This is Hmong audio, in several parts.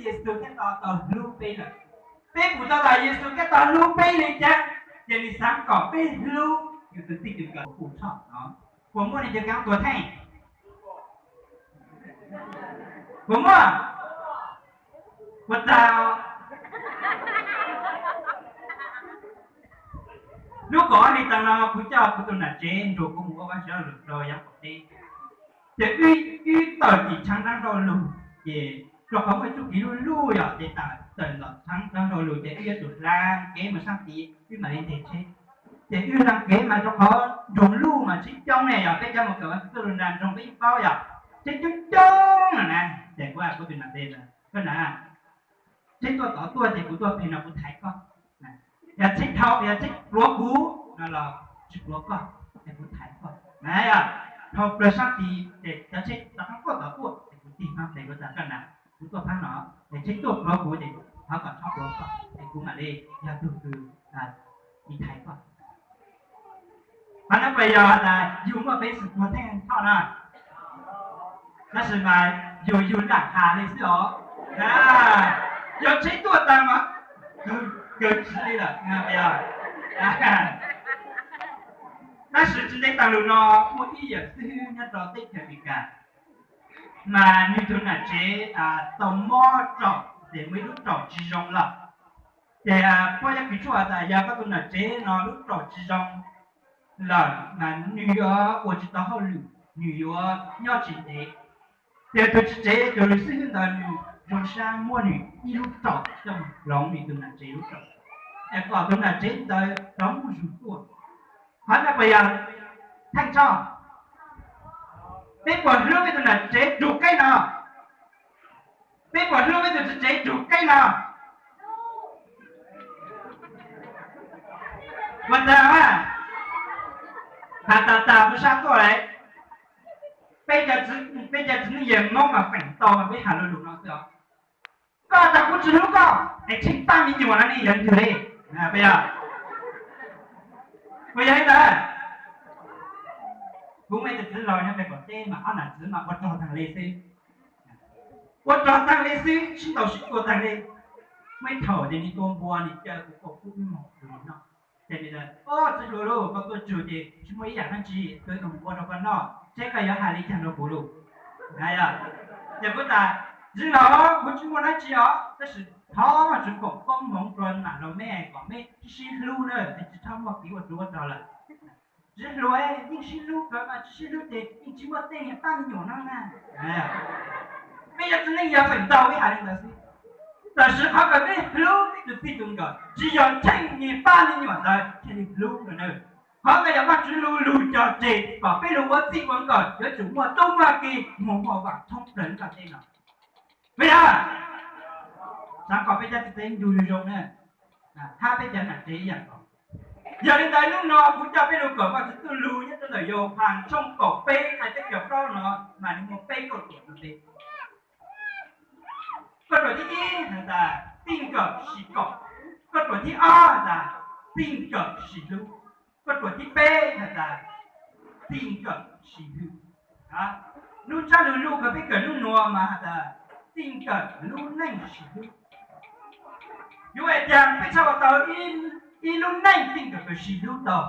Yexus Khetos tau hlub peb lawm. Peb puas tau tom Yexus Khetos hlub peb li cas? Ces nws xav kom peb hlub yus tus txij tus nkawm puas tshaj no. Puas muaj li cov kab tuag theej? Puas muaj? Puas tau? Lub kaum ob hli tas no kuv coj kuv tus nam tsev nrog kuv mus ua vaj siab lug rau yav qaum teb. Ces wb tawm tim tshav nrab nrau lug, ces rau qhov muaj txuj kev luj luj yom, ces tawm tawm ntawm tshav nrab nrau lug ces wb yuav tsum hla kev mus sab tid wb mam li nres tsheb. Ces wb hla kev mas rau qhov nroog luj mas tsheb coob ne yom, peb cov mus kawm vaj txuj lug nram nroog peb yeej paub yom, tsheb coob coob na na. Ces kuv hais kuv tus nam tsev tias, koj na, tsheb tuaj tod tuaj ces kuv tuaj pem no kuv thaiv koj. Yog tsheb dhau yog tsheb pluav kuv no los tsis pluav koj, ces kuv thaiv koj na yom. Dhau plaws sab tid ces cov tsheb rov qab tuaj tod tuaj ces kuv tig no ces kuv tias koj na, kuv tuaj phab no, ces tsheb tuaj pluav kuv ces thov kom txhob pluav koj ces kuv mam li yog tus kws tiv thaiv koj. Qhov no puas yog tas yus muaj peev xwm tuag theej thoj na? Tab sis mas yus yus lam has li xwb os. Yog tsheb tuaj tas mas kawg tsis li lawm. Tab sis tsis ntev tas lus no muaj ib yawm xib hwb nyob rau teb chaws Amelikas, mas nws tus nam tsev tau mob raum, ces muaj ib lub raum tsis zoo lawm. Ces pog yog kws tshuaj tas yog koj tus nam tsev no lub raum tsis zoo lawm mas nws yuav ua tsis tau hauj lwm, nws yuav nyob tsis ntev. Ces tus tswv tsev tus xib hwb ntawd nws zoo sab muab nws ib lub raum coj mus hloov nws tus nam tsev lub raum, es kom tus nam tsev ntawd rov muaj zug tuaj. Qhov no puas yog theej tshoj? Peb puas hlub peb tus nam tsev rug qeb no? Peb puas hlub peb tus tswv tsev rug qeb no? Puas tag mas? Has tas tas kuv sab tuaj lawm. Peb cov txiv neej yawg Hmoob mas feem ntau mas peb has lus lus no xwb os. Koj tas kuv tsis hlub koj es tsheej paj me nyuam no ne yog ntug li. Puas yog? Puas yog li ntawd? Kuv muaj ib tug txiv laus nyob pem qaum teb mas ob nam txiv mas ua rog tag li xwb. Ua rog tag li xwb, sib ntaus sib tua tag li. Muaj ib thaum ces nws tua npua, nws caw kuv kaum pub ib moos rau nws noj. Ces nws tias, Au, txiv hluas lauj, koj tuaj tsug ces tsis muaj ib yam dab tsi, kuv mus ua rau koj noj, seb koj yuav hais li cas rau kuv lauj. Ces kuv tas, Txiv laus, kuv tsis muaj dab tsi os, tab sis thov tsuas koom koob hmoov rau nam laus meb kom meb sib sib hlub na, es tsis txhob muaj kev ua tsov ua rog lawm. Txiv hluas, yeej sib hlub kawg mas tsis sib hlub ces yeej tsis muaj tej niag paj me nyuam no na. Peb yog txiv neej yog feem ntau peb hais li ntawd xwb. Tab sis qhov kawg peb hlub peb tus txij tus nkawm tsis yog tsheej niag paj me nyuam ntawd thiaj li hlub lawm na. Qhov ntawd yog Vajtswv lub lug cog tseg kom peb lug ua txij ua nkawm yuav tsum muaj tub muaj ki, muaj muaj vam thoob plaws lub ntiaj teb no. Puas yog? Xav kom peb cov txiv tsev ncu zoo zoo na, hab peb cov nam tsev ib yam nkaus. Yog li ntawd hnub no kuv coj peb lug kawm Vajtswv txuj lug nyob rau ntawm Yauhas tshooj kaum peb nqe peb caug plaub no, mas nws muaj peb kauj ruam no peb. Kauj ruam thib ib has tas txij nkawm sis kaum. Kauj ruam thib ob has tas txij nkawm sis hlub. Kauj ruam thib peb has tas txij nkawm sis hlub. Lub ntsab lug lug kws peb kawm hnub nuav mas has tas txij nkawm lub neej sis hlub. Yuav ua cas peb txhaj ua tau ib lub neej txij nkawm kws sis hlub tau?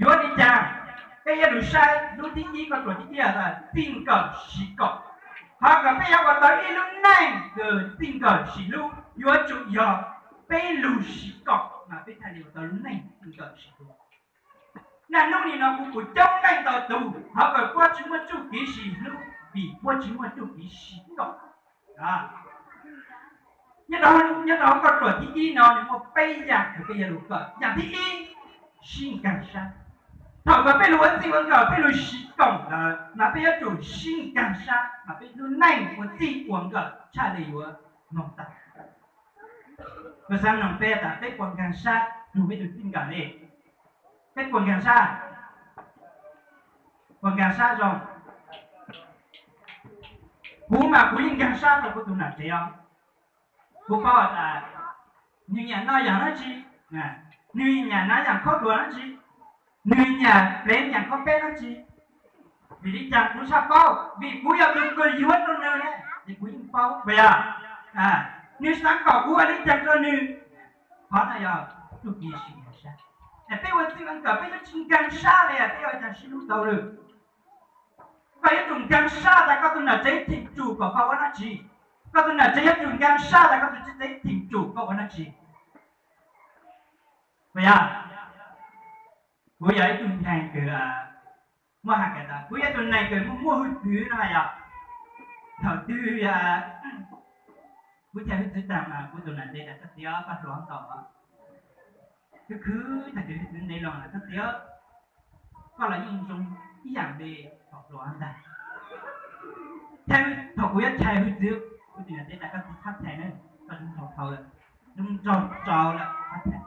Yuav li cas? Peb yuav lug saib lub thib ib, kauj ruam thib ib has tas txij nkawm sis kaum. Qhov kws peb yuav ua tau ib lub neej kws txij nkawm sis hlub yuav tsum yog peb lug sis kaum mas peb thiaj li ua tau lub neej txij nkawm sis hlub. Niaj hnub nim no kuv pum coob leej ntau tug qhov kws puab tsis muaj txuj kev sis hlub vim puab tsis muaj txuj kev sis kaum. Nyob rau kauj ruam thib ib no nws muaj peb yam kws peb yuav lug kawm. Yam thib ib, sib nkaag sab. Thaum kws peb lug ua txij ua nkawm peb lug sis kaum ntawd mas peb yuav tsum sib nkaag sab mas peb lub neej ua txij ua nkawm txhaj li yuav moog tag. Kuv xaav noog peb tas peb puas nkaag sab lug peb tug txij nkawm li? Peb puas nkaag sab? Puas nkaag sab zoo? Kuv mas kuv yeej nkaag sab rau kuv tug nam tsev os. Kuv paub tas nwg nyam noj yaam dlaab tsi, nwg nyam hnav yaam khaub dluas dlaab tsi, nwg nyam plev yaam khaub peb dlaab tsi. Vim li cas kuv txhaj paub? Vim kuv yog tug kws yuav rau nwg ne, es kuv yeej Puas yog? Nws xav kom kuv ua li cas rau nws. Qhov no yog txuj ci sib nkag sab. Es peb ua txij ua nkawm peb yuav tsis nkag sab li, peb ua cas sib hlub tau lawm? Koj yuav tsum nkag sab tas koj tus nam tsev theem tsum kom koj ua dab tsi. Koj tus nam tsev yuav tsum nkag sab tas koj tus txiv tsev theem tsum koj ua dab tsi. Puas yog? Kuv yog ib tug neeg kws, muab has tas kuv yog tus neeg kws muaj hwj txwv no yog. Thaum twg kuv txhaj hwj txwv tag mas kuv tus nam tsev tas koj txiv, koj hluas ntau. Khwv khwv tag kis hwj txwv ntev loo lawm koj txiv, koj los yeej zoo ib yam li thaum hluas ntag. Thaum kuv yuav txhaj hwj txwv, kuv tus nam tsev tas koj txiv, txhob txhaj na, koj zoo nraug tau lawm, zoo nraug tau lawm, txhob txhaj.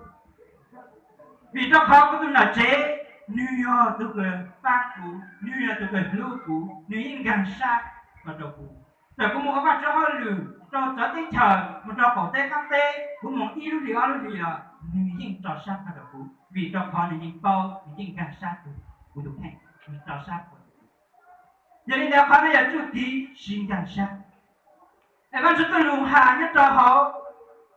Vim rau qhov kuv tus nam tsev, nws yog tus kws pab kuv, nws yog tus kws hlub kuv, nws yeej nkag sab los rau kuv. Txawm kuv mus ua Vajtswv hauj lwm rau txawv teb chaws, mus rau qaum teb qab teb, kuv mus ib lub hlis ob lub hlis los nws yeej tso sab los rau kuv, vim rau qhov nws yeej paub, nws yeej nkag sab kuv tus kheej, nws tso sab kuv. Yog li ntawd qhov no yog txuj ci sib nkag sab. Es Vajtswv txuj lus has nyob rau hauv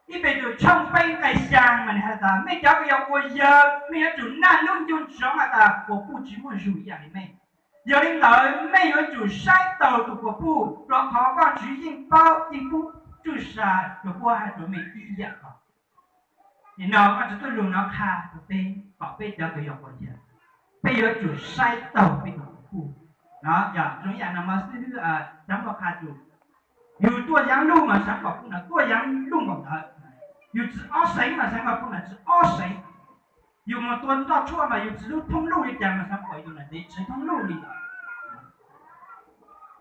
ib Petus tshooj peb nqe xya mas nws has tas, mej cov kws yog quas yawg, mej yuav tsum naj nub ncu ntsoov has tas quas puj tsis muaj zug ib yam li mej. Yog li ntawd mej yuav tsum saib taus tus quas puj, rau qhov Vajtswv yeej paub yeej pub tsuj sa rau puab hab rau mej ib yam nkaus. Nim no Vajtswv txuj lus no qha rau peb kom peb cov kws yog quas yawg, peb yuav tsum saib taus peb tus quas puj. No yog zoo ib yam no mas xib hwb Tsab Npauj qha tus, yus tuaj yaav luj mas Tsab Npauj puj no tuaj yaav luj npaum ntawd, yus txwv ob seev mas Tsab Npauj puj no txwv ob seev, yus mus tua nroj tshuaj mas yus txwv lub thoob luj li cas mas Tsab Npauj tus nam tsev txwv thoob luj li ntawd.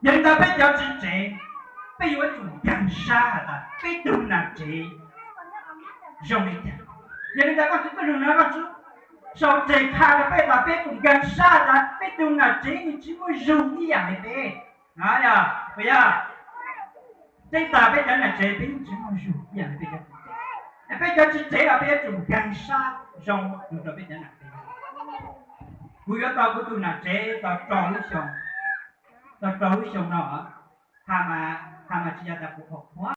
Yog li ntawd peb cov txiv tsev, peb yuav tsum nkag sab has tas peb tug nam tsev zoo li cas. Yog li ntawd Vajtswv txuj lus no Vajtswv sau tseg qha rau peb tas peb tsum nkag sab tas peb tug nam tsev nws tsis muaj zug ib yam li peb. No yog, puas yog? Tseeb tas peb cov nam tsev peb yeej tsis muaj zug ib yam li peb cov txiv tsev. Es peb cov txiv tsev los peb yuav tsum nkag sab zoo mus rau peb cov nam tsev. Kuv yuav tau kuv tus nam tsev tau rau lub xyoo, tau rau lub xyoo no, has mas, has mas tsis yog tas kuv qhuas qhuav,